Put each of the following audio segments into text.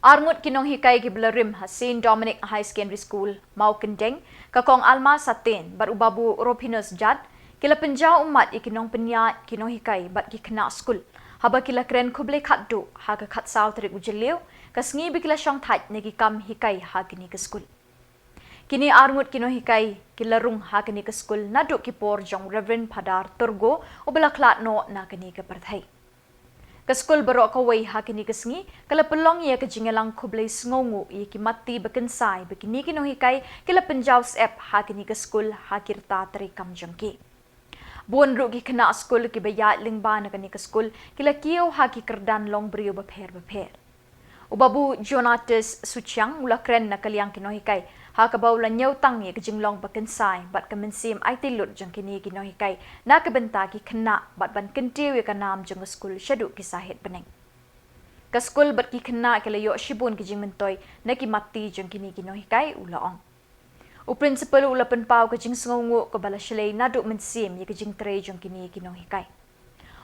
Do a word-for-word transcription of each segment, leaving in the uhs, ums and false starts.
Arngut ki nonghikai kiba la rim ha Saint Dominic Higher Secondary School, Mawkyndeng, ka Kong Alma Saten bad u Babu Rophinus Jat, ki la pynjaw ummat ïa ki nongpynïaid ki nonghikai bad ki khynnah skul, haba ki la kren khublei khatduh ha ka khatsaw tarik u Jylliew, ka sngi ba ki la shongthait na ki kam hikai ha kine ki skul. Kine arngut ki nonghikai ki la rung ha kane ka skul naduh ki por jong Reverend Phadar Turgo uba la khlad noh na kane ka pyrthei. Ka skul baroh kawei ha kane ka sngi ka la pynlong ïa ka jingïalang khublei sngewnguh ïa ki matti ba kynsai ba kine ki nonghikai ki la pynjaw syep ha kane ka skul ha ki rta treikam jong ki. Bun ruh ki khynnah skul kiba ïaid lyngba na kane ka skul ki la kiew ha ki kyrdan longbriew bapher bapher. U Babu Jonatus Suchiang u la kren na ka liang ki nonghikai ha kaba u la ñiewtang ïa ka jinglong ba kynsai bad ka mynsiem aiti lut jong kine ki nonghikai na ka bynta ki khynnah bad ban kyntiew ïa ka nam jong ka skul shaduh ki sahit bneng. Ka skul bad ki khynnah ki la ïoh shibun ki jingmyntoi na ki matti jong kine ki nonghikai, u la ong. U Principal u la pynpaw ka jingsngewnguh kaba la shlei naduh mynsiem ïa ka jingtrei jong kine ki nonghikai.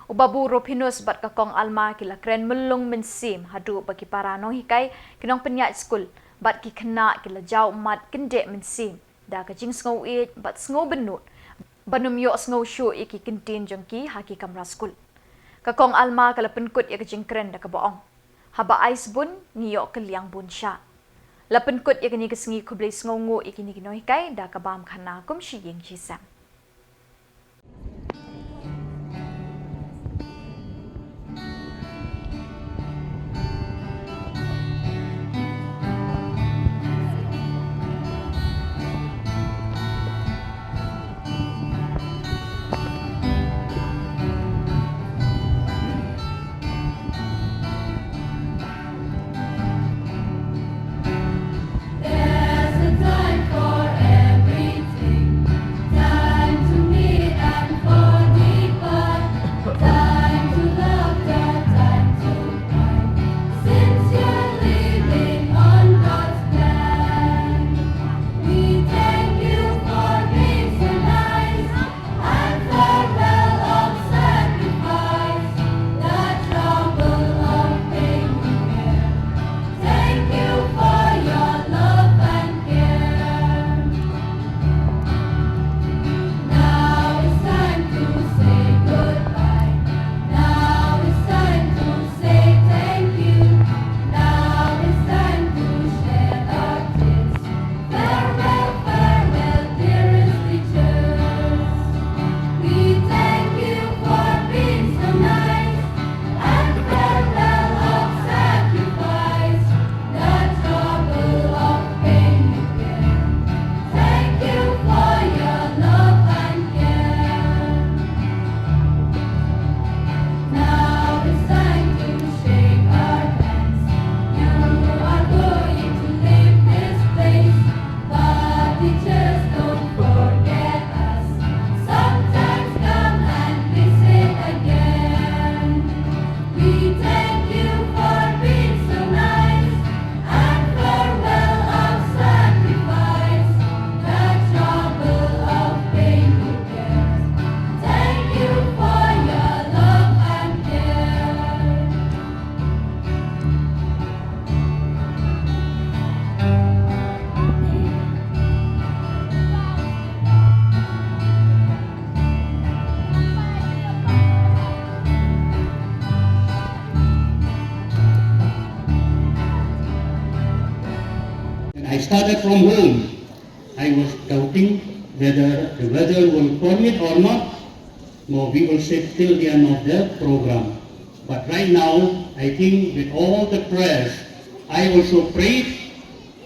U Babu Rophinus bad ka Kong Alma ki la kren myllung mynsiem haduh ba ki para nonghikai, ki nongpynïaid skul bad ki khynnah ki la jaw ummat kyndeh mynsiem da ka jingsngew ïeit bad sngew bynnud ban ym ïoh sngew shuh ïa ki kyntien jong ki ha ki kamra skul. Ka Kong Alma ka la pynkut ïa ka jingkren da kaba ong, haba ai sbun ngi ïoh kylliang bun shah. La pynkut ïa kane ka sngi khublei sngewnguh ïa kine ki nonghikai da ka bam khana kum shi ïing shi sem. There's a time for everything. Time to meet and for depart. Time to love, time to fight. Since you're living on God's plan, we thank you for being so nice. And farewell of sacrifice, the trouble of pain you bear. Thank you for your love and care. Now it's time to say goodbye. Now it's time to say thank you. Now it's time to shed our tears. Farewell, farewell, dearest teachers. We thank you for being so nice, and farewell of sacrifice, the trouble of pain you bear. Thank you for your love and care. Now it's time to shake our hands. You are going to leave this place, but teachers, don't forget us. Sometimes come and visit again. We thank you for being so nice, and farewell of sacrifice, the trouble of pain you bear. Thank you for your love and care. When I started from home, I was doubting whether the weather will permit or not. No, we will sit till the end of the program. But right now, I think with all the prayers, I also pray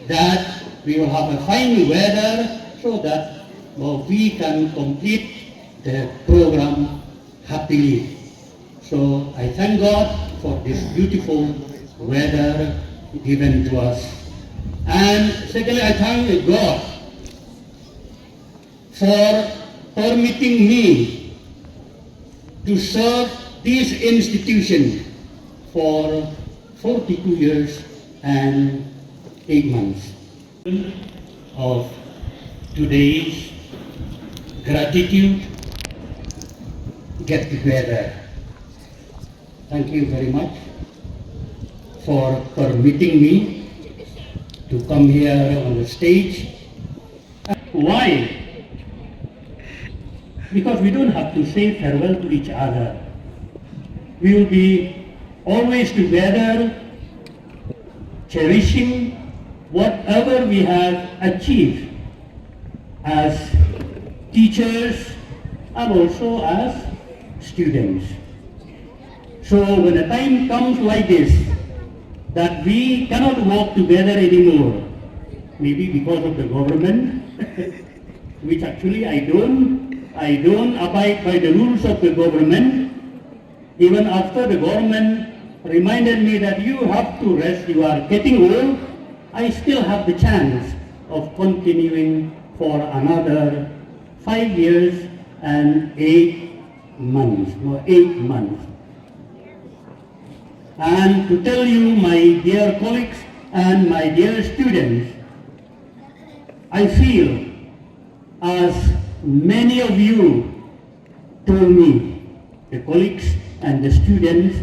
that we will have a fine weather so that, uh, we can complete the program happily. So I thank God for this beautiful weather given to us. And secondly, I thank God for permitting me to serve this institution for forty-two years and eight months. Of today's gratitude get together. Thank you very much. for permitting me to come here on the stage. Why? Because we don't have to say farewell to each other. We will be always together, cherishing whatever we have achieved as teachers and also as students. So when a time comes like this, that we cannot walk together anymore, maybe because of the government, which actually I don't, I don't abide by the rules of the government. Even after the government reminded me that you have to rest, you are getting old, I still have the chance of continuing for another five years and eight months, no, eight months. And to tell you, my dear colleagues and my dear students, I feel, as many of you told me, the colleagues and the students,